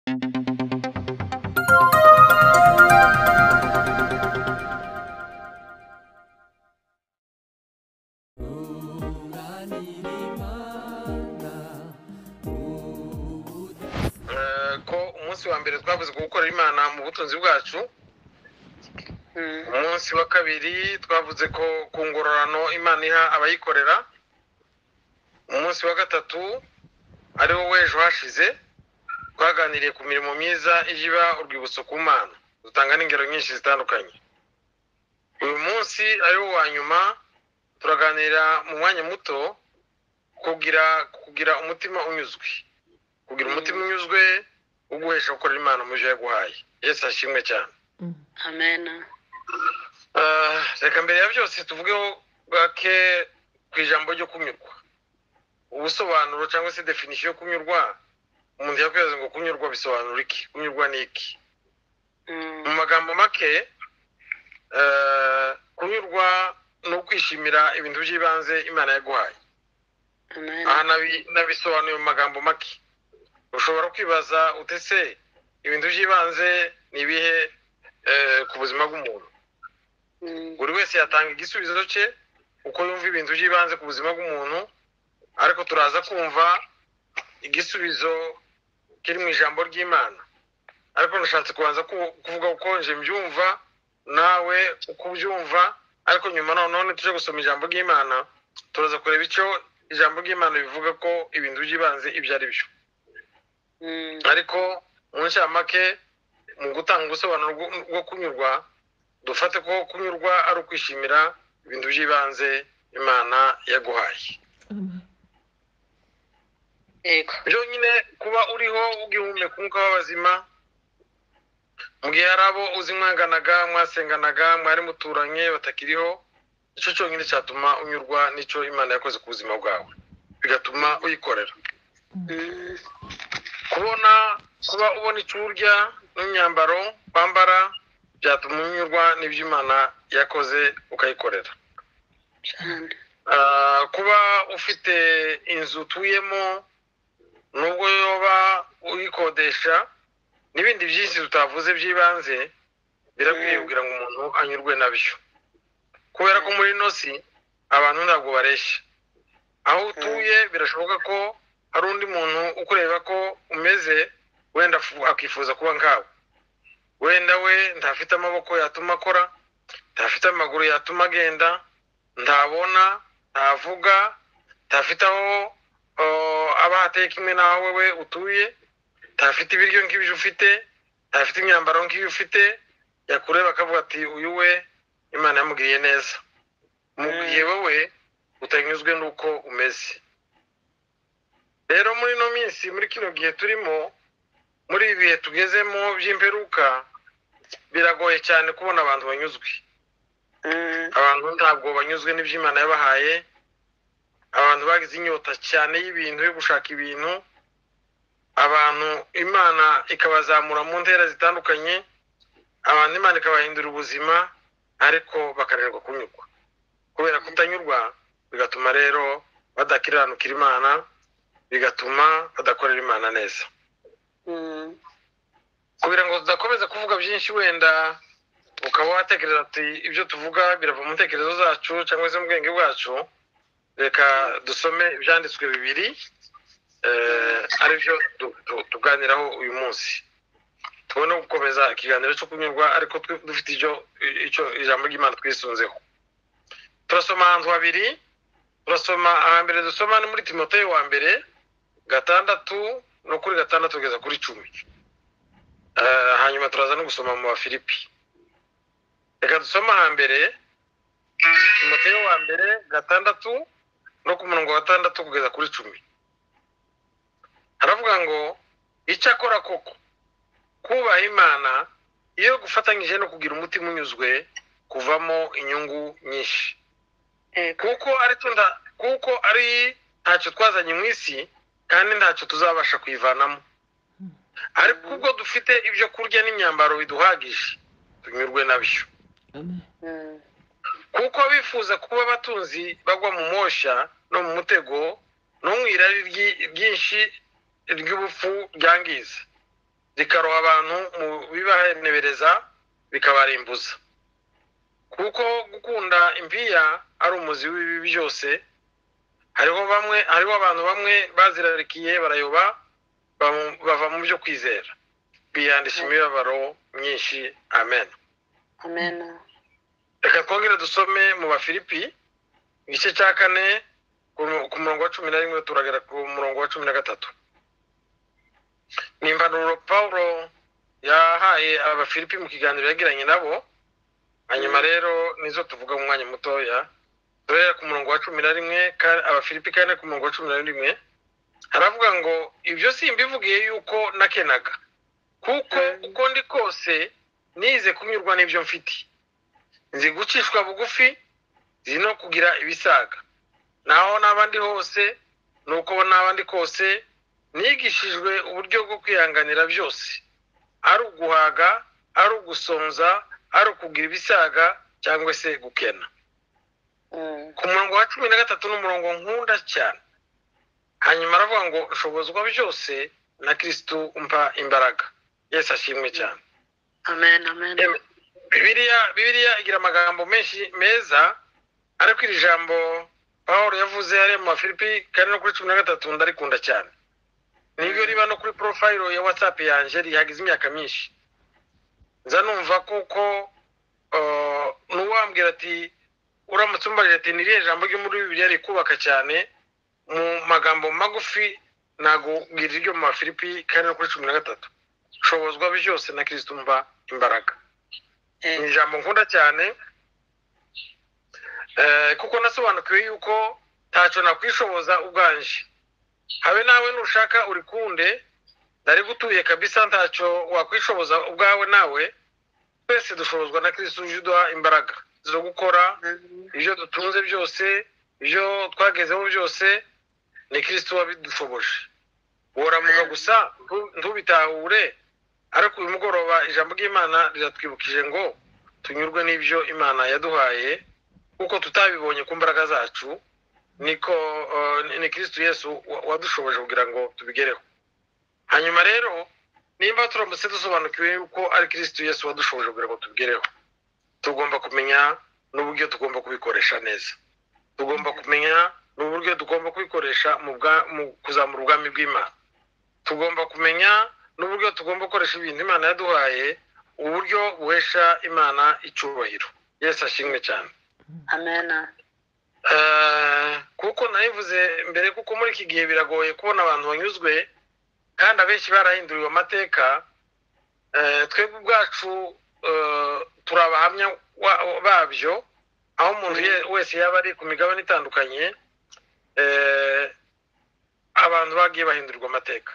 Ko umunsi wa mbere twavuze ku gukorera Imana mu butunzi bwacu, umunsi wa kabiri twavuze ko ku ngororano Imana iha abayikorera, umunsi wa gatatu ari wo w'ejo hashize twaganiriye ku mirimo myiza ijya iba urwibutso ku Mana, dutanga n'ingero nyinshi zitandukanye. Uyu munsi ari wo wa nyuma turaganira mu mwanya muto kugira umutima unyuzwe, kugira umutima unyuzwe uguhesha gukorera Imana mu byo yaguhaye. Yesu ashimwe cyane. Amen. Reka mbere ya byose tuvugeho gake ku ijambo ryo kunyurwa. Ubusobanuro cyangwa se definition yo kunyurwa, umuntu yakwibaza ngo kunyurwa bisobanura iki? Kunyurwa ni iki? Mu magambo make, kunyurwa ni ukwishimira ibintu by'ibanze Imana yaguhaye. Amen. Aha nabisobanuye mu magambo make. Ushobora kwibaza utese ibintu by'ibanze ni ibihe ku buzima bw'umuntu? Buri wese yatanga igisubizo cye uko yumva ibintu by'ibanze ku buzima bw'umuntu, ariko turaza kumva igisubizo kiri mu ijambo ry'Imana. Ariko nashatse kubanza kuvuga uko nje mbyumva, nawe uko ubyumva, ariko nyuma none tuje gusoma ijambo ry'Imana, turaza kureba icyo ijambo ry'Imana bivuga ko ibintu by'ibanze ibyo ari byo. Ariko mu ncamake, mu gutanga ubusobanuro bwo kunyurwa, dufate ko kunyurwa ari ukwishimira ibintu by'ibanze Imana yaguhaye. Yego. Byonyine kuba uriho ugihumeka umwuka w'abazima, mu gihe hari abo uzi mwanganaga, mwasenganaga, mwari muturanye batakiriho, icyo cyonyine cyatuma unyurwa n'icyo Imana yakoze ku buzima bwawe, bigatuma uyikorera. Kubona kuba ubona icyo urya n'imyambaro wambara byatuma unyurwa n'ibyo Imana yakoze ukayikorera. Cyane. Kuba ufite inzu utuyemo nubwo yoba uyikodesha, n'ibindi byinshi tutavuze by'ibanze birakwiye kugira ngo umuntu anyurwe nabyo, kubera ko muri ino si abantu ntabwo bareshya. Aho utuye birashoboka ko hari undi muntu ukureba ko umeze, wenda akifuza kuba nkawe. Wenda we ntafite amaboko yatuma akora, ntafite amaguru yatuma agenda, ntabona, ntavuga, ntafite aho aba hateye kimwe nawe we utuye, ntafite ibiryo nk'ibyo ufite, ntafite imyambaro nk'iyo ufite, yakureba akavuga ati uyu we Imana yamugiriye neza, mu gihe wowe utanyuzwe n'uko umeze. Rero muri ino minsi, muri kino gihe turimo, muri ibi bihe tugezemo by'imperuka, biragoye cyane kubona abantu banyuzwe. Abantu ntabwo banyuzwe n'ibyo Imana yabahaye. Abantu bagize inyota cyane y'ibintu, yo gushaka ibintu. Abantu Imana ikabazamura mu ntera zitandukanye, abantu Imana ikabahindura ubuzima, ariko bakananirwa kunyurwa. Kubera kutanyurwa bigatuma rero badakiranukira Imana, bigatuma badakorera Imana neza. Kugira ngo tudakomeza kuvuga byinshi, wenda ukaba watekereza ati ibyo tuvuga birava mu ntekerezo zacu cyangwa se mu bwenge bwacu, reka dusome ibyanditswe bibiri aribyo tuganiraho uyu munsi, tubone gukomeza ikiganiro cyo kunyurwa, ariko dufite icyo ijambo ry'Imana twisunzeho. Turasoma ahantu habiri. Turasoma ahambere, dusoma ni muri Timoteyo wa mbere 6 no kuri 6 kugeza kuri 10. Hanyuma turaza no gusoma mu Bafilipi. Reka dusoma ahambere Timoteyo wa mbere 6 no ku murongo wa 6 kugeza kuri 10. Haravuga ngo icyakora koko kubaha Imana iyo gufatanyije no kugira umutima unyuzwe kuvamo inyungu nyinshi. Kuko ari ntacyo twazanye mu isi kandi ntacyo tuzabasha kuyivanamo, ariko ubwo dufite ibyo kurya n'imyambaro biduhagije tunyurwe nabyo. Kuko bifuza kuba abatunzi bagwa mu moshya no mu mutego no mu irari ryinshi ry'ubupfu ryangiza, Rikaroha abantu mu bibahenebereza bikabarimbuza, kuko gukunda impiya ari umuzi w'ibibi byose. Hariho abantu bamwe bazirarikiye barayoba, bava mu byo kwizera, biyandisha imibabaro myinshi. Amen. Amen. Reka twongere dusome mu Bafilipi igice cya 4 ku murongo wa 11 turagera ku murongo wa 13. Ni impanuro Pawulo yahaye Abafilipi mu kiganiro yagiranye nabo. Hanyuma rero nizo tuvuga mu mwanya mutoya. Turahera ku murongo wa 11, Abafilipi 4 ku murongo wa 11, haravuga ngo: ibyo simbivugiye yuko nakenaga, kuko uko ndi kose nize kunyurwa n'ibyo mfite. Nzi gucishwa bugufi, nzi no kugira ibisaga. Naho n'abandi hose, nuko n'abandi kose nigishijwe uburyo bwo kwihanganira byose, ari uguhaga, ari ugusonza, ari ukugira ibisaga cyangwa se gukena. Ku murongo wa 13 n'umurongo nkunda cyane. Hanyuma aravuga ngo: nshobozwa byose na Kristo umpa imbaraga. Yesu ashimwe cyane. Amen, amen. Bibiliya igira amagambo menshi meza, ariko iri jambo Pawulo yavuze hariya mu Bafilipi 4 no kuri 13 ndarikunda cyane. Nibyo riba no kuri profile ya WhatsApp yanjye rihagize imyaka myinshi. Nza numva kuko n'uwambwira ati uramutse umbarira ati ni irihe jambo ryo muri Bibiliya rikubaka cyane, mu magambo magufi nagubwira iryo mu Bafilipi 4 no kuri 13, nshobozwa byose na Kristo umpa imbaraga. Ni ijambo nkunda cyane, kuko nasobanukiwe yuko ntacyo nakwishoboza ubwanje. Habe nawe nushaka urikunde, ndarigutuye kabisa, ntacyo wakwishoboza ubwawe. Nawe twese dushobozwa na Kristo uje uduha imbaraga zo gukora ibyo dutunze byose, ibyo twagezeho byose ni Kristo wabidushoboje. Woramuka gusa ntubitahure, ariko uyu mugoroba ijambo ry'Imana riratwibukije ngo tunyurwe n'ibyo Imana yaduhaye, kuko tutabibonye ku mbaraga zacu, niko ni Kristo Yesu wadushoboje kugira ngo tubigereho. Hanyuma rero nimba turamutse dusobanukiwe yuko ari Kristo Yesu wadushoboje kugira ngo tubigereho, tugomba kumenya n'uburyo tugomba kubikoresha neza. Tugomba kumenya n'uburyo tugomba kubikoresha mu kuzamura ubwami bw'Imana. Tugomba kumenya n'uburyo tugomba gukoresha ibintu Imana yaduhaye, uburyo buhesha Imana icyubahiro. Yesu ashimwe cyane. Amen. Kuko nabivuze mbere, kuko muri iki gihe biragoye kubona abantu banyuzwe, kandi abenshi barahinduriwe amateka. Twebwe ubwacu turi abahamya babyo, aho umuntu wese yaba ari ku migabane itandukanye, abantu bagiye bahindurirwa amateka.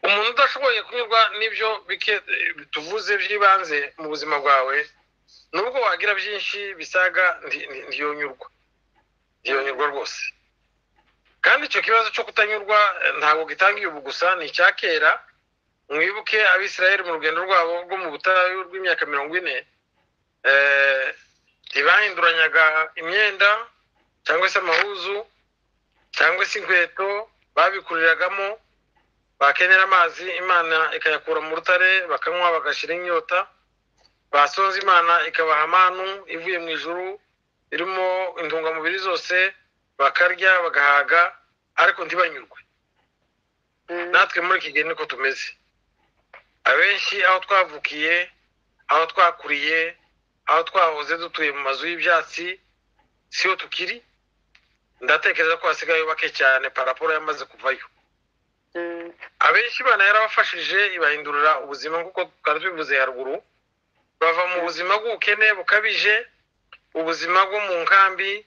Umuntu udashoboye kunyurwa n'ibyo bike tuvuze by'ibanze mu buzima bwawe, nubwo wagira byinshi bisaga, ntiyonyurwa, ntiyonyurwa rwose. Kandi icyo kibazo cyo kutanyurwa ntabwo gitangiye ubu gusa, ni icya kera. Mwibuke Abisirayeli mu rugendo rwabo rwo mu butayu rw'imyaka 40, ntibahinduranyaga imyenda cyangwa se amahuzu cyangwa se inkweto, babikuriragamo. Bakenera amazi Imana ikayakura mu rutare, bakanywa bagashira inyota. Basonza Imana ikabaha amanu ivuye mu ijuru irimo intungamubiri zose, bakarya bagahaga, ariko ntibanyurwe. Natwe muri iki gihe niko tumeze. Abenshi aho twavukiye, aho twakuriye, aho twahoze dutuye mu mazu y'ibyatsi, siyo tukiri. Ndatekereza ko hasigaye bake cyane paraporo yamaze kuvayo. Abenshi Imana yarabafashije ibahindurira ubuzima, nk'uko twari tubivuze haruguru, bava mu buzima bw'ubukene bukabije, ubuzima bwo mu nkambi.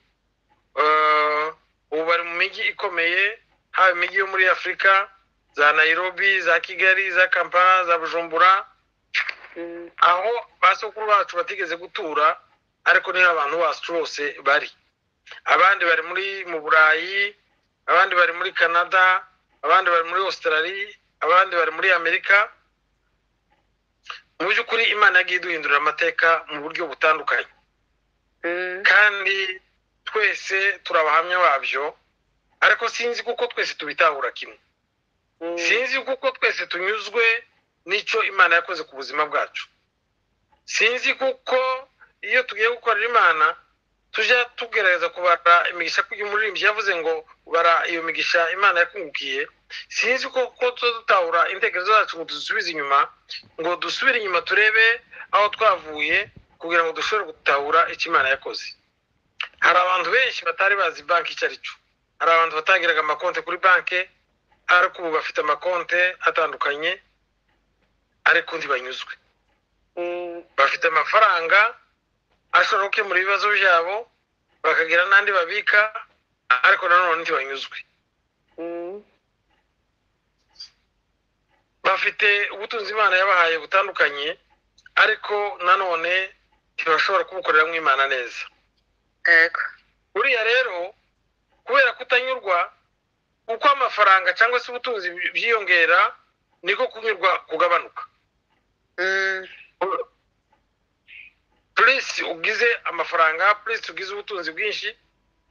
Ubu bari mu mijyi ikomeye, haba imijyi yo muri Afurika, za Nairobi, za Kigali, za Kampala, za Bujumbura, aho basokuru bacu batigeze gutura, ariko niho abantu bacu bose bari. Abandi bari mu Burayi, abandi bari muri Canada, abandi bari muri Australia, abandi bari muri Amerika. Mu by'ukuri Imana yagiye iduhindurira amateka mu buryo butandukanye, kandi twese turi abahamya babyo, ariko sinzi kuko twese tubitahura kimwe. Sinzi kuko twese tunyuzwe n'icyo Imana yakoze ku buzima bwacu. Sinzi kuko iyo tugiye gukorera Imana tujya tugerageza kubara imigisha, kuko umuririmbyi yavuze ngo bara iyo migisha Imana yakungukiye. Sinzi ko tuba dutahura intekerezo zacu ngo dusubize inyuma, ngo dusubire inyuma turebe aho twavuye kugira ngo dushobore gutahura icyo Imana yakoze. Hari abantu benshi batari bazi banki icyo ari cyo, hari abantu batangiraga amakonte kuri banki, ariko ubu bafite amakonte atandukanye, ariko ntibanyuzwe. Bafite amafaranga ashobora gukemura ibibazo byabo, bakagira n'andi babika, ariko nanone ntibanyuzwe. Bafite ubutunzi Imana yabahaye butandukanye, ariko nanone ntibashobora kubukoreramo Imana neza. Buriya rero kubera kutanyurwa, uko amafaranga cyangwa se ubutunzi byiyongera niko kunyurwa kugabanuka. Plus ugize amafaranga, plus ugize ubutunzi bwinshi,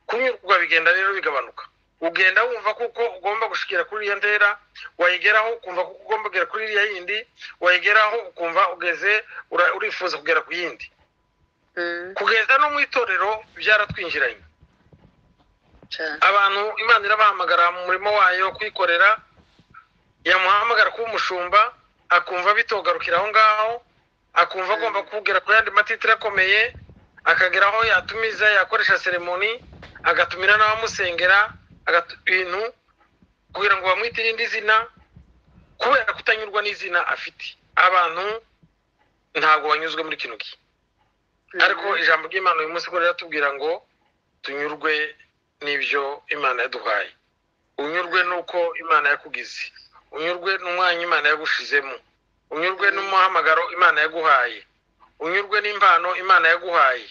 kunyurwa bigenda rero bigabanuka. Ugenda wumva kuko ugomba gushikira kuri iriya ntera, wayigeraho ukumva kuko ugomba kugera kuri iriya yindi, wayigeraho ukumva ugeze urifuza kugera ku yindi. Kugeza no mu itorero byaratwinjiranye. Abantu Imana irabahamagara mu murimo wayo kwikorera, yamuhamagara kuba umushumba akumva bitogarukira aho ngaho, akumva agomba kugera ku yandi matitire akomeye, akagera aho yatumiza, yakoresha seremoni, agatumira n'abamusengera, ibintu kugira ngo bamwite irindi zina, kubera kutanyurwa n'izina afite. Abantu ntabwo banyuzwe muri kino gihe. Ariko ijambo ry'Imana uyu munsi ko riratubwira ngo tunyurwe n'ibyo Imana yaduhaye, unyurwe n'uko Imana yakugize, unyurwe n'umwanya Imana yagushizemo, unyurwe n'umuhamagaro Imana yaguhaye, unyurwe n'impano Imana yaguhaye.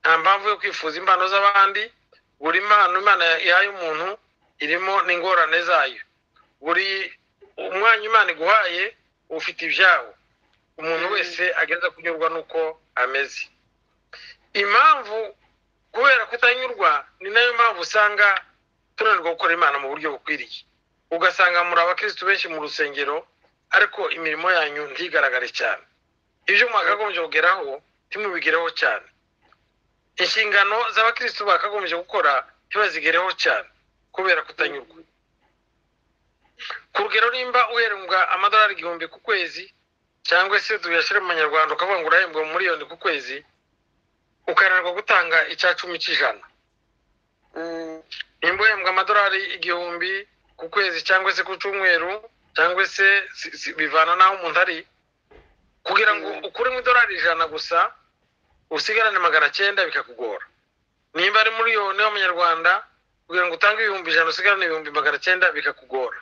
Nta mpamvu yo kwifuza impano z'abandi. Buri mpano Imana ihaye umuntu irimo n'ingorane zayo. Buri umwanya Imana iguhaye ufite ibyawo. Umuntu wese ageza kunyurwa n'uko ameze. Impamvu kubera kutanyurwa ni nayo mpamvu usanga tunanirwa gukora Imana mu buryo bukwiriye. Ugasanga muri abakristo benshi mu rusengero, ariko imirimo yanyu ntigaragare cyane. Ibyo mwakagombye kugeraho ntimubigereho cyane. Inshingano z'abakristo bakagombye gukora ntibazigereho cyane kubera kutanyurwa. Ku rugero, nimba uhembwa amadolari 1000 ku kwezi, cyangwa se tuyashyire mu manyarwanda ukavuga ngo urahembwa miliyoni ku kwezi, ukananirwa gutanga 10% cy'ijana. Nimba uhembwa amadolari 1000 ku kwezi cyangwa se ku cyumweru, cyangwa se bivana n'aho umuntu ari, kugira ngo ukuremo idolari 100 gusa usigarane 900 bikakugora. Nimba ari miliyoni y'amanyarwanda, kugira ngo utange 100,000 usigarane 900,000 bikakugora.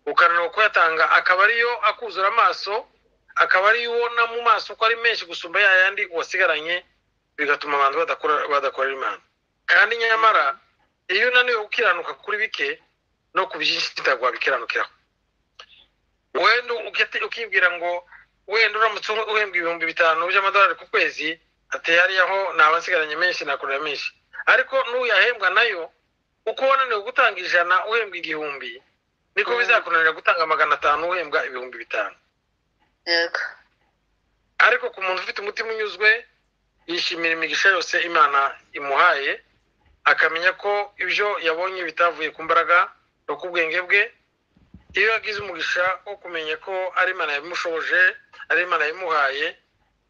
Ukananirwa kuyatanga, akaba ariyo akuzura amaso, akaba ariyo ubona mu maso ko ari menshi gusumba ya yandi wasigaranye, bigatuma abantu badakorera Imana. Kandi nyamara iyo unaniwe gukiranuka kuri bike, no ku byinshi ntabwo wabikiranukiraho. Wenda ukibwira ngo wenda uramutse uhembwa 5000 by'amadolari ku kwezi, ati hariyaho naba nsigaranye menshi, nakorera menshi. Ariko n'uyahembwa nayo, uko wananiwe gutanga 100 uhembwa 1000, niko bizakunanira gutanga 500 uhembwa 5000. Ariko ku muntu ufite umutima unyuzwe, yishimira imigisha yose Imana imuhaye, akamenya ko ibyo yabonye bitavuye ku mbaraga no ku bwenge bwe. Iyo yagize umugisha wo kumenya ko ari Imana yabimushoboje, ari Imana yabimuhaye,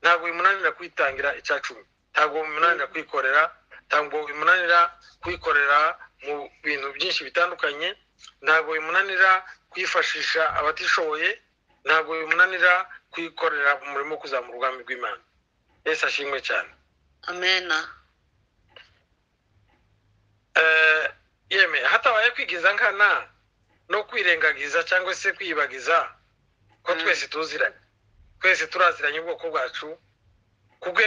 ntabwo bimunanira kwitangira 10%, ntabwo bimunanira kwikorera, ntabwo bimunanira kwikorera mu bintu byinshi bitandukanye, ntabwo bimunanira kwifashisha abatishoboye, ntabwo bimunanira kwikorera umurimo wo kuzamura ubwami bw'Imana. Yesu ashimwe cyane. Amena. Yeme hatabaye kwigiza nkana no kwirengagiza cyangwa se kwiyibagiza ko twese tuziranye, twese turaziranye ubwoko bwacu, kuko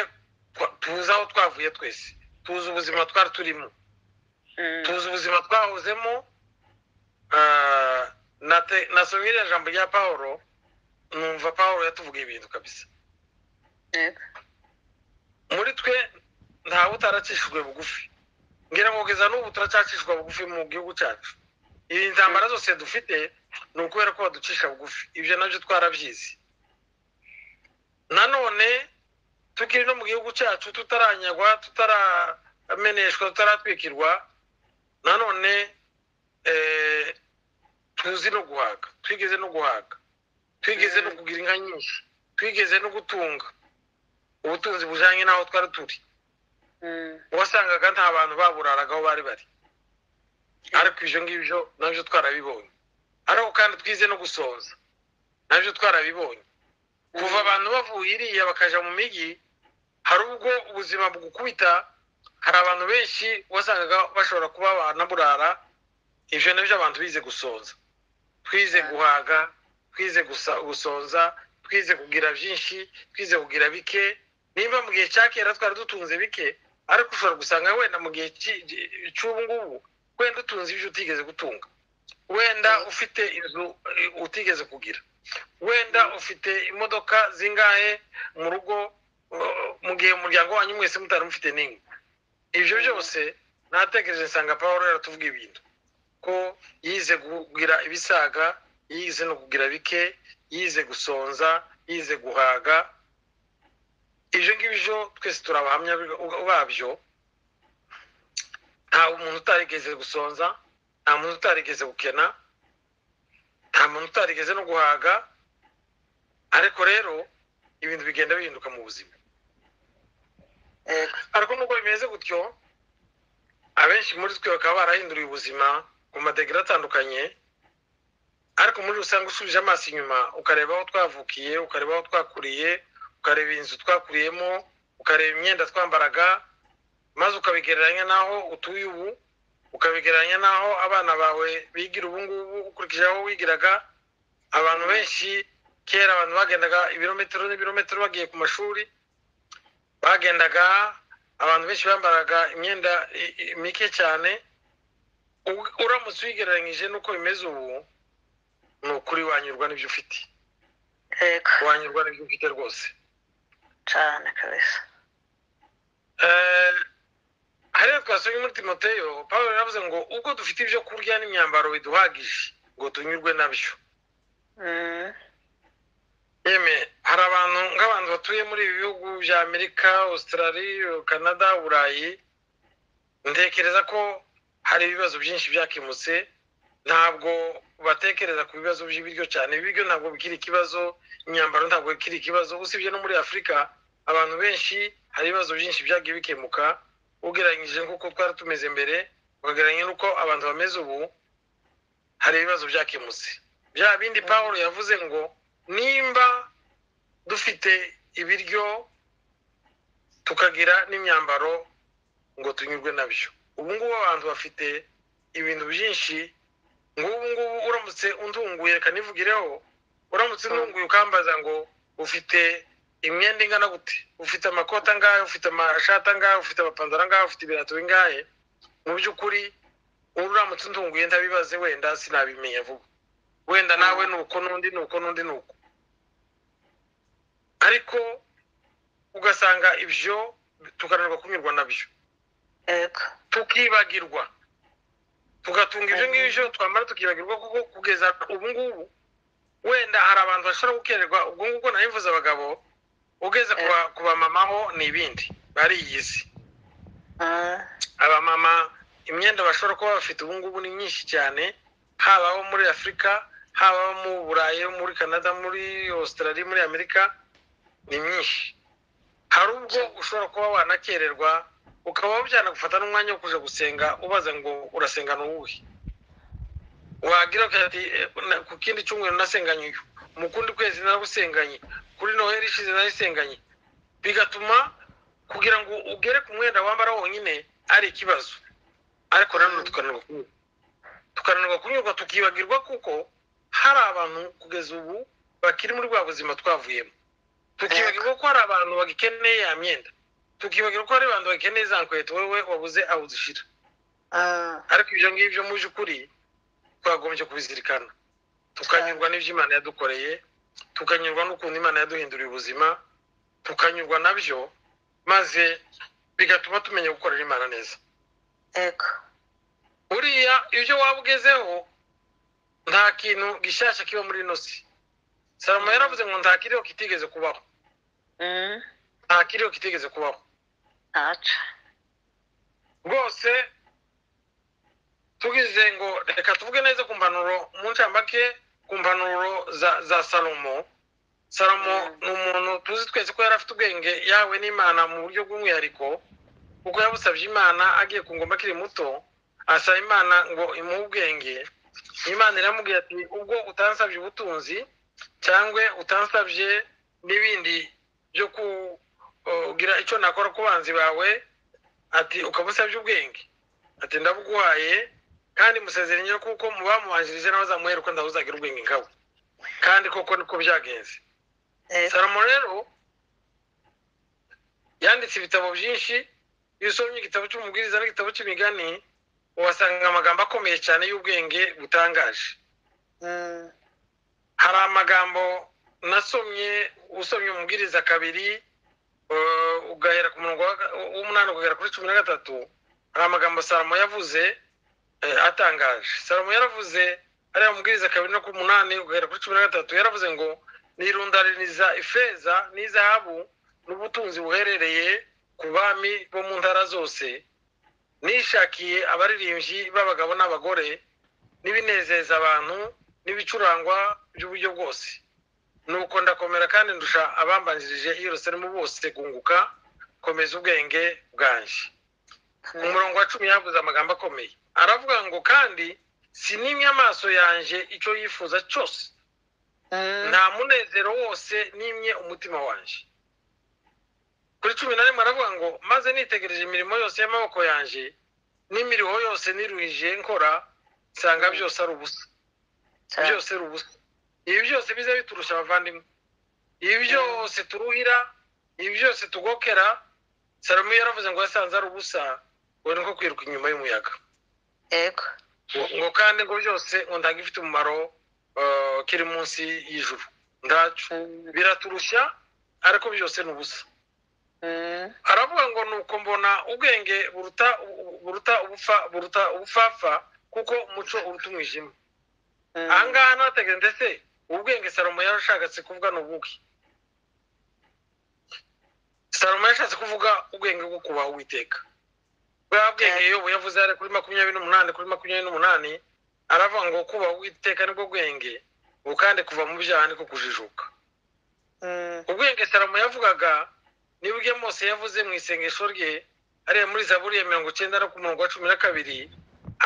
tuzi aho twavuye, twese tuzi ubuzima twari turimo, tuzi ubuzima twahozemo. Nasomye iriya jambo rya Pawulo, numva Pawulo yatuvuga ibintu kabisa. Muri twe ntawe utaracishijwe bugufi, ngira ngo kugeza n'ubu turacyacishwa bugufi mu gihugu cyacu. Iyi ntambara zose dufite Ni ukubera ko baducisha bugufi. Ibyo nabyo twarabyize. Nanone tukiri no mu gihugu cyacu, tutaranyagwa, tutarameneshwa, tutaratwikirwa, nanone tuzi no guhaga, twigeze no guhaga, twigeze no kugira inka nyinshi, twigeze no gutunga ubutunzi bujanye n'aho twari turi. Wasangaga nta bantu baburaraga aho bari bari, ariko ibyo ngibyo nabyo twarabibonye. Ariko kandi twize no gusonza, nabyo twarabibonye. Kuva abantu bavuye iriya bakaja mu migi, hari ubwo ubuzima bugukubita. Hari abantu benshi wasangaga bashobora kuba banaburara. Ibyo nabyo abantu bize gusonza, twize guhaga, twize gusonza, twize kugira byinshi, twize kugira bike. Nimba mu gihe cya kera twari dutunze bike, ariko ushobora gusanga wenda mu gihe cy'ubu ngubu wenda utunze ibyo utigeze gutunga, wenda ufite inzu utigeze kugira, wenda ufite imodoka zingahe mu rugo, mu gihe umuryango wanyu mwese mutari mufite n'imwe. Ibyo byose natekereje nsanga Paul yaratuvuga ibintu ko yize kugira ibisaga, yize no kugira bike, yize gusonza, yize guhaga. Ibyo ngibyo twese turi abahamya babyo. Nta muntu utarigeze gusonza, nta muntu utarigeze gukena, nta muntu utarigeze no guhaga. Ariko rero ibintu bigenda bihinduka mu buzima. Ariko nubwo bimeze gutyo, abenshi muri twe bakaba barahinduriye ubuzima ku madegere atandukanye. Ariko muri rusange, usubije amaso inyuma, ukareba aho twavukiye, ukareba aho twakuriye, ukareba inzu twakuriyemo, ukareba imyenda twambaraga, maze ukabigereranya n'aho utuye ubu, ukabigereranya n'aho abana bawe bigira ubu ngubu, ukurikije aho wigiraga. Abantu benshi kera, abantu bagendaga ibirometero n'ibirometero bagiye ku mashuri, bagendaga, abantu benshi bambaraga imyenda mike cyane. Uramutse uyigereranyije n'uko bimeze ubu, ni ukuri wanyurwa n'ibyo ufite. Wanyurwa n'ibyo ufite rwose. Cyane kabisa. Hariya twasomye muri Timoteyo, Paul yaravuze ngo ubwo dufite ibyo kurya n'imyambaro biduhagije, ngo tunyurwe nabyo. Yeme, hari abantu, nk'abantu batuye muri ibi bihugu bya Amerika, Australia, Canada, Burayi, ntekereza ko hari ibibazo byinshi byakemutse. Ntabwo batekereza ku bibazo by'ibiryo cyane. Ibiryo ntabwo bikiri ikibazo, imyambaro ntabwo bikiri ikibazo. Usibye no muri Afurika, abantu benshi hari ibibazo byinshi byagiye bikemuka. Ugereranyije nk'uko twari tumeze mbere, ukagereranya n'uko abantu bameze ubu, hari ibibazo byakemutse. Bya bindi Paul yavuze ngo nimba dufite ibiryo tukagira n'imyambaro, ngo tunyurwe nabyo. Ubu ngubu abantu bafite ibintu byinshi. Ngubu ngubu uramutse untunguye, reka nivugireho, uramutse untunguye ukambaza ngo ufite imyenda ingana gute, ufite amakoti angahe, ufite amashati angahe, ufite amapantaro angahe, ufite ibirato bingahe, mu by'ukuri uramutse untunguye ntabibaze, wenda sinabimenya vuba. Wenda nawe nuko, n'undi nuko, n'undi nuko. Ariko ugasanga ibyo tukananirwa kunyurwa nabyo, tukibagirwa, tugatunga ibyo ngibyo, twamara tukibagirwa, kuko kugeza ubu ngubu wenda hari abantu bashobora gukererwa. Ubwo ngubwo nabivuze abagabo, ugeze ku bamamaho ni ibindi, bariyizi. Abamama imyenda bashobora kuba bafite ubu ngubu ni myinshi cyane, haba abo muri Afurika, haba abo mu Burayi, muri Canada, muri Australia, muri Amerika, ni myinshi. Hari ubwo ushobora kuba wanakererwa, ukaba byanagufata n'umwanya wo kuja gusenga, ubaza ngo urasenga n'uwuhe. Wagira ati ku kindi cyumweru nasenganye uyu, mu kundi kwezi naragusenganye, kuri Noheli ishize narasenganye. Bigatuma kugira ngo ugere ku mwenda wambara wonyine ari ikibazo. Ariko nanone tukananirwa kunyurwa, tukibagirwa kuko hari abantu kugeza ubu bakiri muri bwa buzima twavuyemo, tukibagirwa ko hari abantu bagikeneye ya myenda, tukibagirwa ko hari abantu bagikeneye za nkweto wowe wabuze aho uzishira. Ariko ibyo ngibyo mu by'ukuri twagombye kubizirikana, tukanyurwa n'ibyo Imana yadukoreye, tukanyurwa n'ukuntu Imana yaduhinduriye ubuzima, tukanyurwa nabyo, maze bigatuma tumenya gukorera Imana neza. Buriya ibyo waba ugezeho Nta kintu gishyashya kiba muri ino si. Salomo yaravuze ngo nta kiriho kitigeze kubaho. Nta kiriho kitigeze kubaho. Ntaco. Rwose tugize ngo reka tuvuge neza ku mpanuro, mu ncamake, ku mpanuro za Salomo. Salomo ni umuntu tuzi twese ko yari afite ubwenge yahawe n'Imana mu buryo bw'umwihariko, kuko yabusabye Imana agiye ku ngoma akiri muto, asaba Imana ngo imuhe ubwenge. Imana iramubwira ati: "Ubwo utansabye ubutunzi cyangwa utansabye n'ibindi byo kugira icyo nakora ku banzi bawe," ati, "ukaba usabye ubwenge," ati, "ndabuguhaye, kandi musezeranye kuko mu bamubanjirije n'abazamuheruka ndabuzagira ubwenge nkawe." Kandi koko niko byagenze. Salomo rero yanditse ibitabo byinshi. Iyo usomye igitabo cy'Umubwiriza n'igitabo cy'Imigani, uhasanga amagambo akomeye cyane y'ubwenge butangaje. Hari amagambo nasomye, usomye Umubwiriza 2, ugahera ku murongo wa 8 ukagera kuri 13, hari amagambo Salomo yavuze atangaje. Salomo yaravuze hariya mu Mubwiriza 2 no ku 8 ugahera kuri 13, yaravuze ngo: "Nirundaririza ifeza n'izahabu n'ubutunzi buherereye ku bami bo mu ntara zose. Nishakiye abaririmbyi b'abagabo n'abagore n'ibinezeza abantu n'ibicurangwa by'uburyo bwose. Nuko ndakomera kandi ndusha abambanjirije i Yerusalemu bose kunguka, komeza ubwenge bwanjye." Ku murongo wa 10 yavuze amagambo akomeye, aravuga ngo: "Kandi sinimye amaso yanjye icyo yifuza cyose, nta munezero wose nimye umutima wanjye." Kuri 11 aravuga ngo: "Maze nitegereje imirimo yose y'amaboko yanjye n'imiruho yose niruhije nkora, nsanga byose ari ubusa." Byose ari ubusa. Ibi byose biza biturusha, abavandimwe, ibi byose turuhira, ibi byose tugokera, Salomo yaravuze ngo yasanze ari ubusa, ngo ni nko kwiruka inyuma y'umuyaga. Ngo kandi ngo byose ngo ntabwo ifite umumaro kiri munsi y'ijuru, ntacyo. Biraturushya, ariko byose ni ubusa. Aravuga ngo: "Nuko mbona ubwenge buruta ubupfapfa, kuko umuco uruta umwijima." Ahangaha nategereje, ndetse ubwenge Salomo yarashatse kuvuga ni ubuhe? Salomo yashatse kuvuga ubwenge bwo kubaha Uwiteka, bwa bwenge Yobu yavuze hari kuri 28, kuri 28 aravuga ngo: "Kubaha Uwiteka nibwo bwenge, ubu kandi kuva mu byaha niko kujijuka." Ubwenge Salomo yavugaga nibwo Mose yavuze mu isengesho rye hariya muri Zaburi ya 90 no ku murongo wa 12,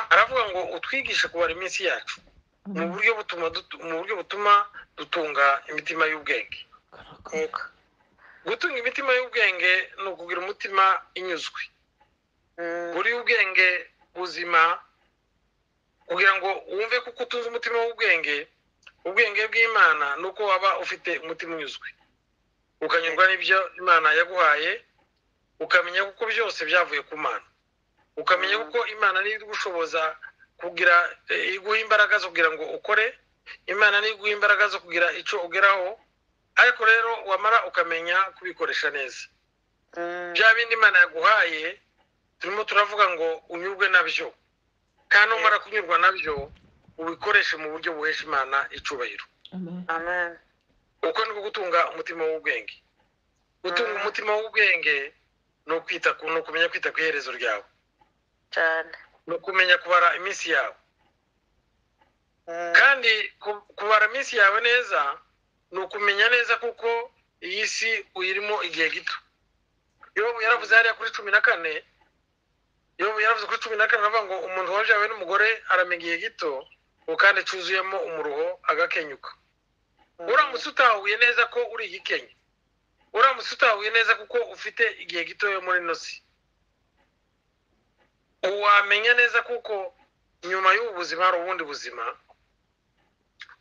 aravuga ngo: "Utwigishe kubara iminsi yacu mu buryo butuma dutunga imitima y'ubwenge." Gutunga imitima y'ubwenge ni ukugira umutima inyuzwe buri ubwenge buzima. Kugira ngo wumve kuko utunze umutima w'ubwenge, ubwenge bw'Imana, ni uko waba ufite umutima unyuzwe, ukanyurwa n'ibyo Imana yaguhaye, ukamenya kuko byose byavuye ku Mana, ukamenya kuko Imana niyo igushoboza kugira, iguha imbaraga zo kugira ngo ukore, Imana niyo iguha imbaraga zo kugira icyo ugeraho. Ariko rero wamara ukamenya kubikoresha neza bya bindi Imana yaguhaye. Turimo turavuga ngo unyurwe nabyo, kandi numara kunyurwa nabyo ubikoreshe mu buryo buhesha Imana icubahiro. Amen. Uko niko gutunga umutima w'ubwenge. Gutunga umutima w'ubwenge ni ukumenya kwita ku iherezo ryawe, ni ukumenya kubara iminsi yawe. Kandi kubara iminsi yawe neza ni ukumenya neza kuko iyi si uyirimo igihe gito. Yobu yaravuze hariya kuri 14, Yobu yaravuze kuri 14, aravuga ngo: "Umuntu wabyawe n'umugore aramenya igihe gito, ngo kandi cyuzuyemo umuruho agakenyuka." Uramutse utahuye neza ko uri igikenya, uramutse utahuye neza kuko ufite igihe gitoya muri ino si, wamenya neza kuko nyuma y'ubu buzima hari ubundi buzima,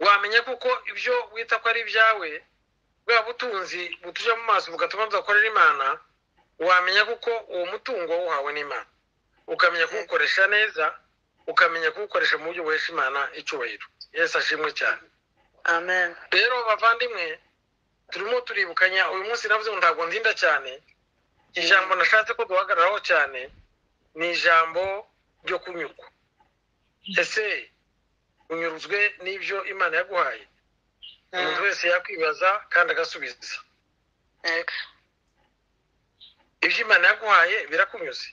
wamenya kuko ibyo wita ko ari ibyawe, bwa butunzi butuja mu maso bugatuma tudakorera Imana, wamenya kuko uwo mutungo wawuhawe n'Imana, ukamenya kuwukoresha neza, ukamenya kuwukoresha mu buryo buhesha Imana icyubahiro. Yesu ashimwe cyane. Amen. Rero bavandimwe, turimo turibukanya uyu munsi. Navuze ngo ntabwo ndinda cyane. Ijambo nashatse ko duhagararaho cyane ni ijambo ryo kunyurwa. Ese Unyuzwe n'ibyo Imana yaguhaye? Umuntu wese yakwibaza kandi agasubiza. Ibyo Imana yaguhaye birakunyuze?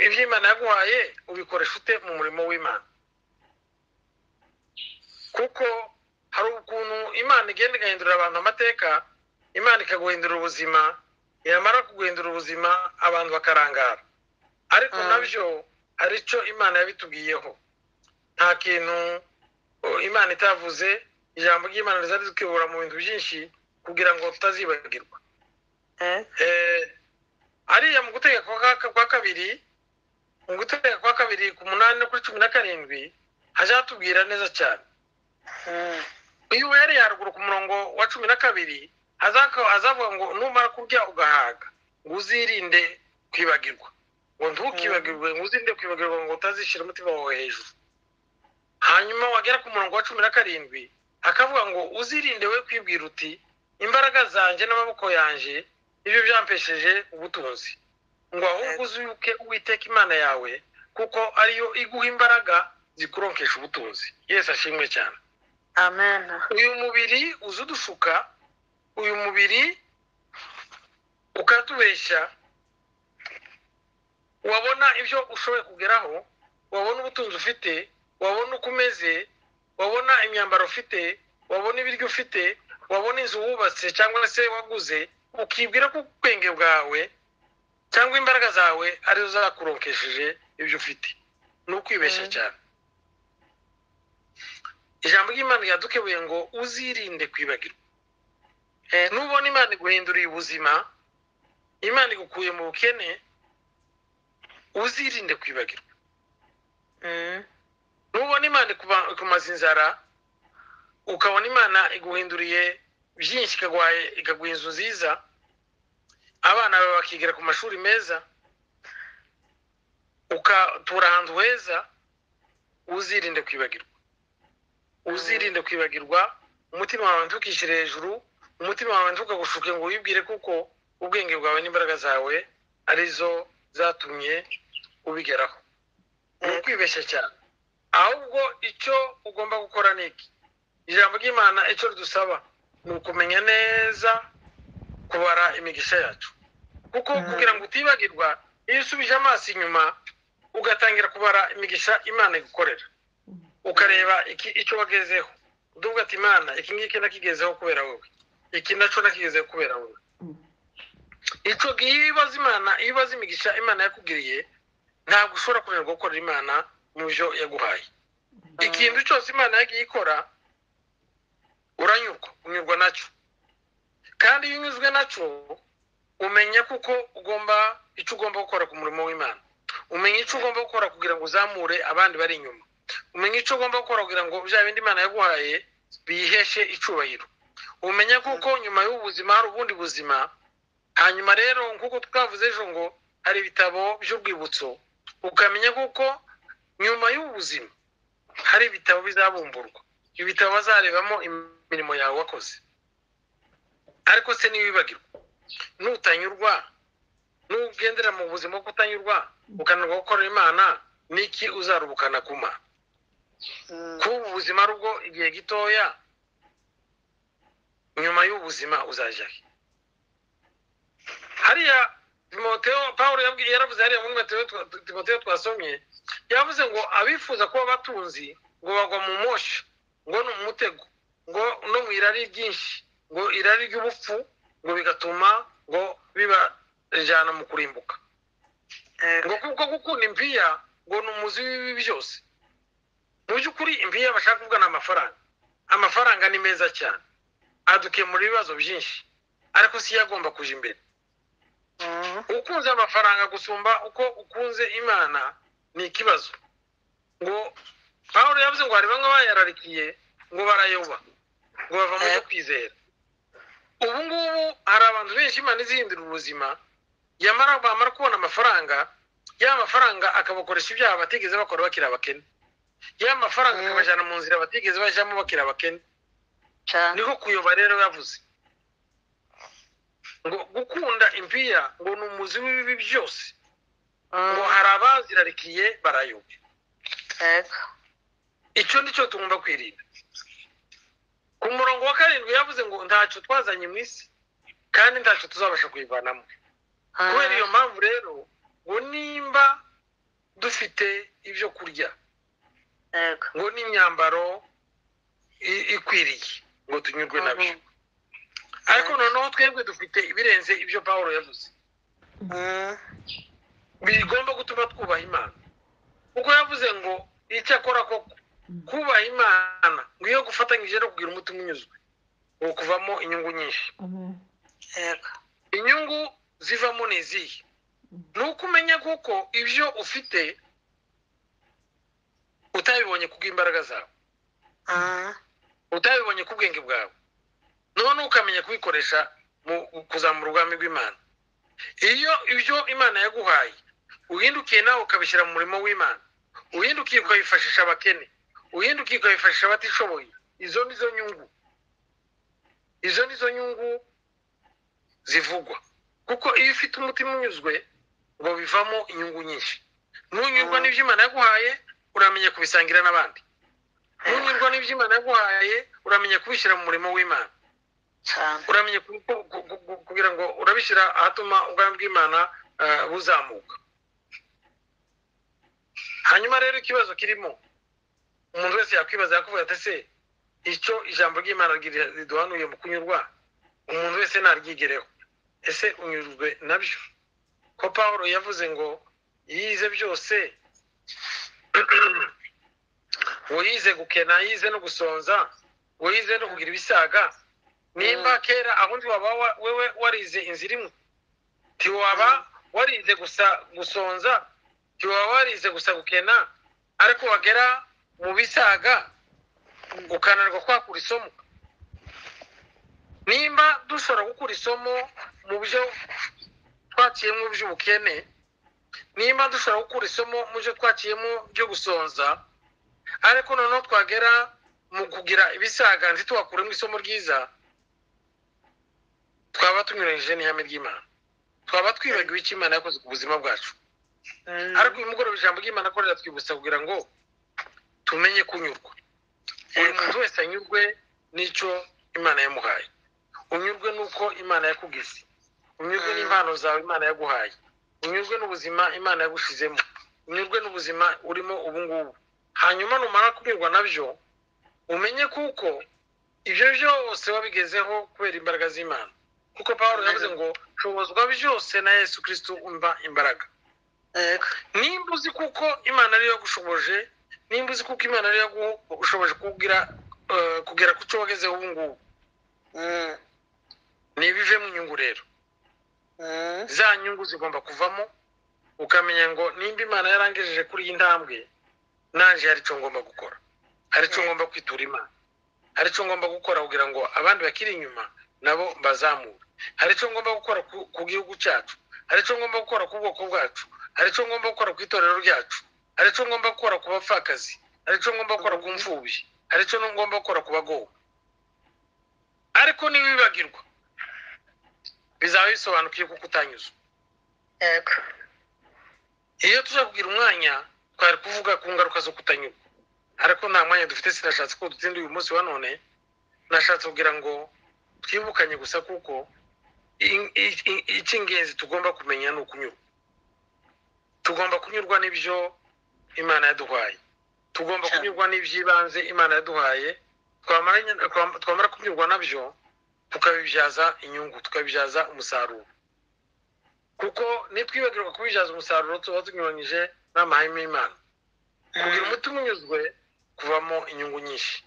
Ibyo Imana yaguhaye ubikoresha ute mu murimo w'Imana? Kuko hari ukuntu Imana igenda igahindurira abantu amateka, Imana ikaguhindura ubuzima, yamara kuguhindura ubuzima abantu bakarangara. Ariko nabyo hari icyo Imana yabitubwiyeho. Nta kintu Imana itavuze. Ijambo ry'Imana riza rituyobora mu bintu byinshi kugira ngo tutazibagirwa. Ariya mu Gutegeka kwa Kabiri, mu Gutegeka kwa Kabiri ku 8 no kuri 17, haje hatubwira neza cyane. Iyo uhereye haruguru ku murongo wa 12, azavuga ngo numara kurya ugahaga, ngo uzirinde kwibagirwa, ngo ntukibagirwe, ngo uzirinde kwibagirwa, ngo utazishyira umutima wawe hejuru. Hanyuma wagera ku murongo wa 17, akavuga ngo uzirinde we kwibwira uti imbaraga zanjye n'amaboko yanjye nibyo byampesheje ubutunzi, ngo ahubwo uzibuke Uwiteka Imana yawe, kuko ariyo iguha imbaraga zikuronkesha ubutunzi. Yesu ashimwe cyane. Amen. Uyu mubiri uza udushuka, uyu mubiri ukatubeshya. Wabona ibyo ushoboye kugeraho, wabona ubutunzi ufite, wabona uko umeze, wabona imyambaro ufite, wabona ibiryo ufite, wabona inzu wubatse cyangwa se waguze, ukibwira ko ubwenge bwawe cyangwa imbaraga zawe arizo zakuronkesheje ibyo ufite. Ni ukwibeshya cyane. Ijambo ry'Imana ryadukebuye ngo uzirinde kwibagirwa. Nubona Imana iguhinduriye ubuzima, Imana igukuye mu bukene, uzirinde kwibagirwa. Nubona Imana ikumaze inzara, ukabona Imana iguhinduriye byinshi, ikaguha inzu nziza, abana bawe bakigira ku mashuri meza, ukatura ahantu heza, uzirinde kwibagirwa. Uzirinde kwibagirwa. Umutima wawe ntukishyire hejuru, umutima wawe ntukagushuke ngo wibwire kuko ubwenge bwawe n'imbaraga zawe arizo zatumye ubigeraho. Ni ukwibeshya cyane. Ahubwo icyo ugomba gukora ni iki? Ijambo ry'Imana icyo ridusaba ni ukumenya neza kubara imigisha yacu, kuko kugira ngo utibagirwa, iyo usubije amaso inyuma ugatangira kubara imigisha Imana igukorera, ukareba icyo wagezeho, uvuga ati Imana iki ngiki nakigezeho kubera wowe, iki nacyo nakigezeho kubera wowe. Icyo gihe iyo ubaza Imana, iyo ubaza imigisha Imana yakugiriye, ntabwo ushobora kunanirwa gukorera Imana mu byo yaguhaye. Ikintu cyose Imana yagiye ikora uranyurwa, unyurwa nacyo. Kandi iyo unyuzwe nacyo, umenya kuko ugomba icyo ugomba gukora ku murimo w'Imana, umenya icyo ugomba gukora kugira ngo uzamure abandi bari inyuma, umenya icyo ugomba gukora kugira ngo bya bindi Imana yaguhaye biyiheshe icyubahiro, umenya kuko nyuma y'ubuzima hari ubundi buzima. Hanyuma rero nk'uko twavuze ejo ngo hari ibitabo by'urwibutso, ukamenya kuko nyuma y'ubuzima hari ibitabo bizabumburwa, ibitabo bazarebamo imirimo yawe wakoze. Ariko se niwibagirwa, nutanyurwa, nugendera mu buzima bwo kutanyurwa, ukananirwa gukorera Imana, niki uzarubukana kuma? Kuba ubuzima ari ubwo igihe gitoya, nyuma y'ubuzima uzajya he? Hariya Timoteyo, Pawulo yaravuze hariya muri Timoteyo twasomye, yavuze ngo abifuza kuba abatunzi ngo bagwa mu moshya, ngo ni umutego, ngo no mu irari ryinshi, ngo irari ry'ubupfu, ngo bigatuma ngo bibajyana mu kurimbuka. Ngo kuko gukunda impiya ngo ni umuzi w'ibibi byose. Mu by'ukuri impiya bashaka kuvuga ni amafaranga. Amafaranga ni meza cyane, adukemura ibibazo byinshi, ariko si yo agomba kuja imbere. Ukunze amafaranga gusumba uko ukunze Imana ni ikibazo. Ngo Pawulo yavuze ngo hari bamwe bayararikiye ngo barayoba, ngo bava mu byo kwizera. Ubu ngubu hari abantu benshi Imana izihindura ubuzima, yamara bamara kubona amafaranga, ya mafaranga akabakoresha ibyaha batigeze bakora bakiri abakene, ya mafaranga akabajyana mu nzira batigeze bajyamo bakiri abakene. Niko kuyoba rero yavuze ngo gukunda impiya ngo ni umuzi w'ibibi byose, ngo hari abazirarikiye barayoba. Icyo ni cyo tugomba kwirinda. Ku murongo wa 7 yavuze ngo ntacyo twazanye mu isi kandi ntacyo tuzabasha kuyivanamo. Kubera iyo mpamvu rero ngo nimba dufite ibyo kurya ngo n'imyambaro ikwiriye ngo tunyurwe nabyo. Ariko noneho twebwe dufite ibirenze ibyo Pawulo yavuze bigomba gutuma twubaha Imana, kuko yavuze ngo icyakora koko kubaha Imana ngo iyo gufatanyije no kugira umutima unyuzwe ngo kuvamo inyungu nyinshi. Inyungu zivamo ni izihe? Ni uko umenya kuko ibyo ufite utabibonye kubw'imbaraga zawe, utabibonye ku bwenge bwawe, none ukamenya kubikoresha mu kuzamura ubwami bw'Imana. Iyo ibyo Imana yaguhaye uhindukiye nawe ukabishyira mu murimo w'Imana, uhindukiye ukabifashisha abakene, uhindukiye ukabifashisha abatishoboye, izo nizo nyungu, izo nizo nyungu zivugwa. Kuko iyo ufite umutima unyuzwe ngo bivamo inyungu nyinshi. Nunyurwa n'ibyo Imana yaguhaye uramenya kubisangira n'abandi, nunyurwa n'ibyo Imana yaguhaye uramenya kubishyira mu murimo w'Imana, uramenya kugira ngo urabishyira ahatuma ubwami bw'Imana buzamuka. Hanyuma rero ikibazo kirimo umuntu wese yakwibaza yakuvuga ati ese icyo ijambo ry'Imana riduhanuye mu kunyurwa umuntu wese naryigereho, ese unyurwe nabyo? Ko Pawulo yavuze ngo yize byose, ngo yize gukena, yize no gusonza, ngo yize no kugira ibisaga. Nimba kera ahundi waba wewe warize inzira imwe, ntiwaba warize gusa gusonza, ntiwaba warize gusa gukena, ariko wagera mu bisaga ukananirwa kwakura isomo. Nimba dushobora gukura isomo mu byo twaciyemo by'ubukene, nimba dushobora gukura isomo mu byo twaciyemo byo gusonza, ariko noneho twagera mu kugira ibisaga ntituhakuremo isomo ryiza, twaba tunyuranyije n'ihame ry'Imana, twaba twibagiwe icyo Imana yakoze ku buzima bwacu. Ariko uyu mugoroba ijambo ry'Imana ko riratwibutsa kugira ngo tumenye kunyurwa. Buri muntu wese anyurwe n'icyo Imana yamuhaye, unyurwe n'uko Imana yakugize, unyurwe n'impano zawe Imana yaguhaye, unyurwe n'ubuzima Imana yagushizemo, unyurwe n'ubuzima urimo ubu ngubu. Hanyuma numara kunyurwa nabyo umenye kuko ibyo byose wabigezeho kubera imbaraga z'Imana. Kuko Pawulo yavuze ngo shobozwa byose na Yesu Kristo umva imbaraga. Nimba uzi kuko Imana ariyo yagushoboje, nimba uzi kuko Imana ariyo yagushoboje kugera ku cyo wagezeho ubu ngubu, nibivemo inyungu rero. Za nyungu zigomba kuvamo, ukamenya ngo nimba Imana yarangejeje kuri iyi ntambwe, naje hari icyo ngomba gukora, hari icyo ngomba kwitura Imana, hari icyo ngomba gukora kugira ngo abandi bakiri inyuma nabo bazamure, hari icyo ngomba gukora ku gihugu cyacu, hari icyo ngomba gukora ku bwoko bwacu, hari icyo ngomba gukora ku itorero ryacu, hari icyo ngomba gukora ku bapfakazi, hari icyo ngomba gukora ku mfubyi, hari icyo ngomba gukora ku bagowe. Ariko niwibagirwa bizaba bisobanukiye kuko utanyuzwe. Iyo tuza kugira umwanya twari kuvuga ku ngaruka zo kutanyurwa, ariko nta mwanya dufite. Sinashatse ko dutinda uyu munsi wa none, nashatse kugira ngo twibukanye gusa kuko icy'ingenzi tugomba kumenya ni ukunyurwa. Tugomba kunyurwa n'ibyo Imana yaduhaye, tugomba kunyurwa n'iby'ibanze Imana yaduhaye. Twamara kunyurwa nabyo tukabibyaza inyungu, tukabibyaza umusaruro. Kuko nitwibagirwa kubibyaza umusaruro tuba tunyuranyije n'amahame y'Imana. Kugira umutima unyuzwe kuvamo inyungu nyinshi,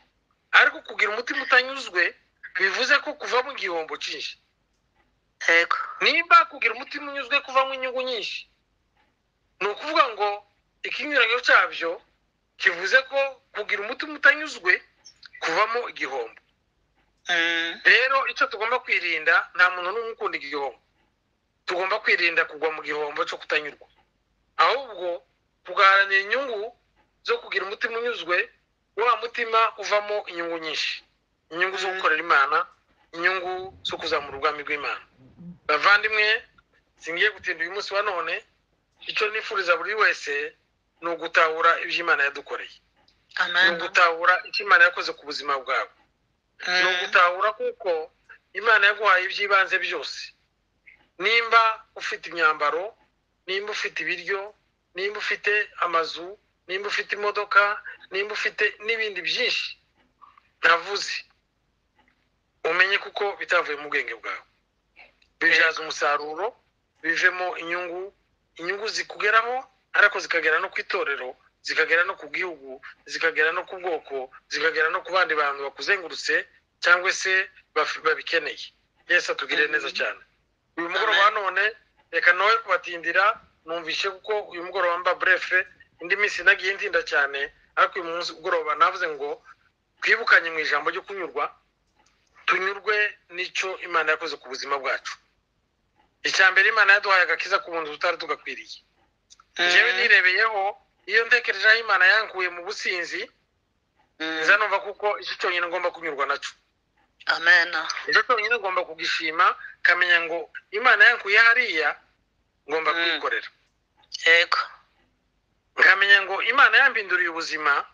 ariko kugira umutima utanyuzwe bivuze ko kuvamo igihombo cyinshi. Nimba kugira umutima unyuzwe kuvamo inyungu nyinshi, ni ukuvuga ngo ikinyuranyo cyabyo kivuze ko kugira umutima utanyuzwe kuvamo igihombo. Rero icyo tugomba kwirinda, nta muntu n'umwe ukunda igihombo. Tugomba kwirinda kugwa mu gihombo cyo kutanyurwa, ahubwo tugaharanira inyungu zo kugira umutima unyuzwe, wa mutima uvamo inyungu nyinshi, inyungu zo gukorera Imana, inyungu zo kuzamura ubwami bw'Imana. Bavandimwe, singiye gutinda uyu munsi wa none. Icyo nifuriza buri wese ni ugutahura ibyo Imana yadukoreye. Ni ugutahura icyo Imana yakoze ku buzima bwawe, ni ugutahura kuko Imana yaguhaye iby'ibanze byose. Nimba ufite imyambaro, nimba ufite ibiryo, nimba ufite amazu, nimba ufite imodoka, nimba ufite n'ibindi byinshi ntavuze, umenye kuko bitavuye mu bwenge bwawe, bibyaza umusaruro, bivemo inyungu, inyungu zikugeraho ariko zikagera no ku itorero, zikagera no ku gihugu, zikagera no ku bwoko, zikagera no ku bandi bantu bakuzengurutse cyangwa se babikeneye. Yesu atugirire neza cyane. Uyu mugoroba none reka nawe kubatindira, numvishe kuko uyu mugoroba mba brefe, indi minsi nagiye ntinda cyane, ariko uyu mugoroba navuze ngo twibukanye mu ijambo ryo kunyurwa, tunyurwe n'icyo Imana yakoze ku buzima bwacu. Icya mbere, Imana yaduhaye agakiza ku buntu tutari tugakwiriye. Njyewe nirebeyeho, iyo ntekereje aho Imana yankuye mu businzi, nza numva kuko icyo cyonyine ngomba kunyurwa nacyo. Amen. Icyo cyonyine ngomba kugishima, kamenya ngo Imana yankuye hariya, ngomba kwikorera. Yego. Nkamenya ngo Imana yambinduriye ubuzima,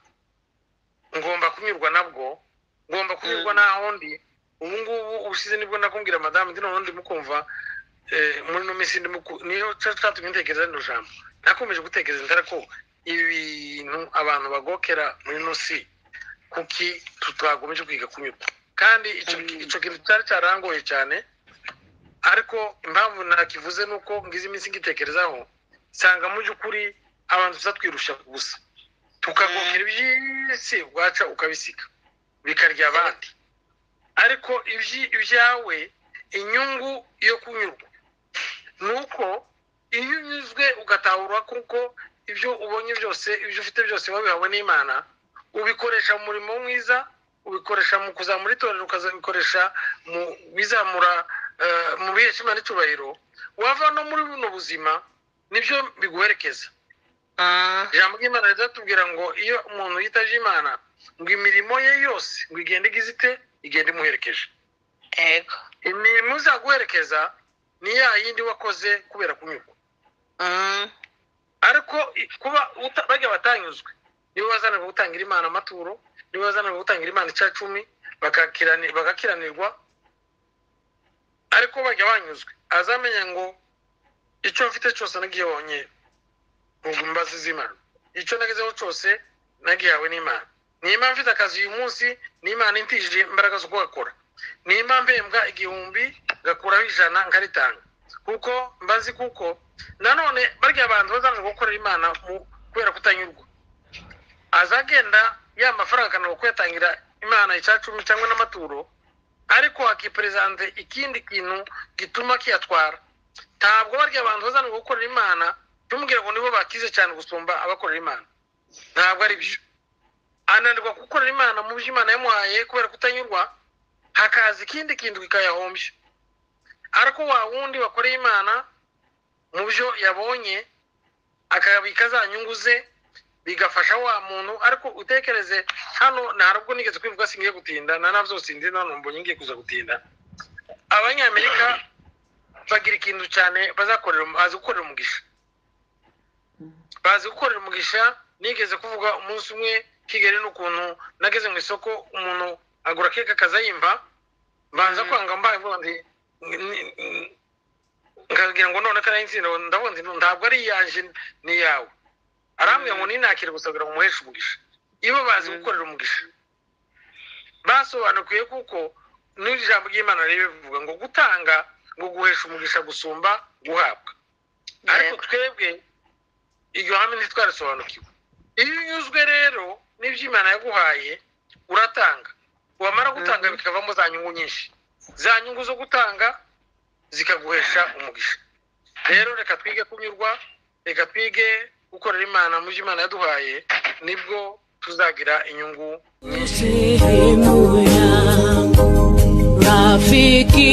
ngomba kunyurwa nabwo, ngomba kunyurwa n'aho ndi. Ubu ngubu ubushize nibwo nakubwira madamu ndi none ndimo kumva muri no minsi niyo cyatumye ntekereza rino jambo. Nakomeje gutekereza ntara ko ibintu abantu bagokera muri no si kuki tutagomeje kwiga kunyurwa. Kandi icyo kintu cyari cyarangoye cyane, ariko impamvu nakivuze nuko ngize iminsi ngitekerezaho, nsanga mu by'ukuri abantu tuzatwirusha gusa, tukagokera iby'isi bwaca ukabisiga bikarya abandi, ariko ibyawe inyungu yo kunyurwa nuko iyo unyuzwe ugatahura kuko ibyo ubonye byose, ibyo ufite byose wabihawe n'Imana, ubikoresha mu murimo mwiza, ubikoresha mu kuzamura itorero, ukazabikoresha mu bizamura mu bihesha Imana icyubahiro, wava no muri buno buzima nibyo biguherekeza. Ijambo ry'Imana rizatubwira ngo iyo umuntu yitaje Imana, ngo imirimo ye yose ngo igende igize ite, igende imuherekeje. Yego. Imirimo izaguherekeza ni ya yindi wakoze kubera kunyurwa. Ariko kuba bajya batanyuzwe, nibo bazanirwa gutangira Imana amaturo, nibo bazanirwa gutangira Imana icacumi, bagakiranirwa. Ariko bajya banyuzwe, azamenya ngo icyo mfite cyose nagibonye mu mbazi z'Imana, icyo nagezeho cyose nagihawe n'Imana. Nimba mfite akazi uyu munsi, n'Imana intije imbaraga zo kugakora. Nimba mpembwa 1000 ngakuraho 100 nkaritanga, kuko mbazi kuko nanone barya abantu bazanirwa gukorera Imana kubera kutanyurwa, azagenda ya mafaranga akananirwa kuyatangira Imana icacumi cyangwa n'amaturo, ariko akiperezante ikindi kintu gituma kiyatwara. Ntabwo barya abantu bazanirwa gukorera Imana tumubwira ngo nibo bakize cyane gusumba abakorera Imana, ntabwo ari byo. Ananirwa gukorera Imana mu byo Imana yamuhaye kubera kutanyurwa, hakaza ikindi kintu kikayahombya. Ariko wa wundi wakoreye Imana mu byo yabonye akabika za nyungu ze, bigafasha wa muntu. Ariko utekereze hano, ntabwo nigeze kwivuga, singiye gutinda na navyo sindi none mbonye ngiye kuza gutinda. Abanyamerika bagira ikintu cyane bazakorera, bazi gukorera umugisha, bazi gukorera umugisha. Nigeze kuvuga umunsi umwe Kigali n'ukuntu nageze mu isoko, umuntu agura keke akazayimba, mbanza kwanga mbaye mvuga nti nkagira ngo none kara insinda, ndabona nti ntabwo ari iyanje ni yawe. Arambwira ngo ninakire gusa kugira ngo umuheshe umugisha. Iyo bazi gukorera umugisha, basobanukiwe kuko n'ijambo ry'Imana ribivuga ngo gutanga ngo guhesha umugisha gusumba guhabwa. Ariko twebwe iryo hame ntitwarisobanukiwe. Iyo unyuzwe rero n'ibyo Imana yaguhaye, uratanga, wamara gutanga bikavamo za nyungu nyinshi, za nyungu zo gutanga zikaguhesha umugisha. Rero reka twige kunyurwa, reka twige gukorera Imana mu byo Imana yaduhaye, nibwo tuzagira inyungu nyinshi. Sehemu yangu, rafiki.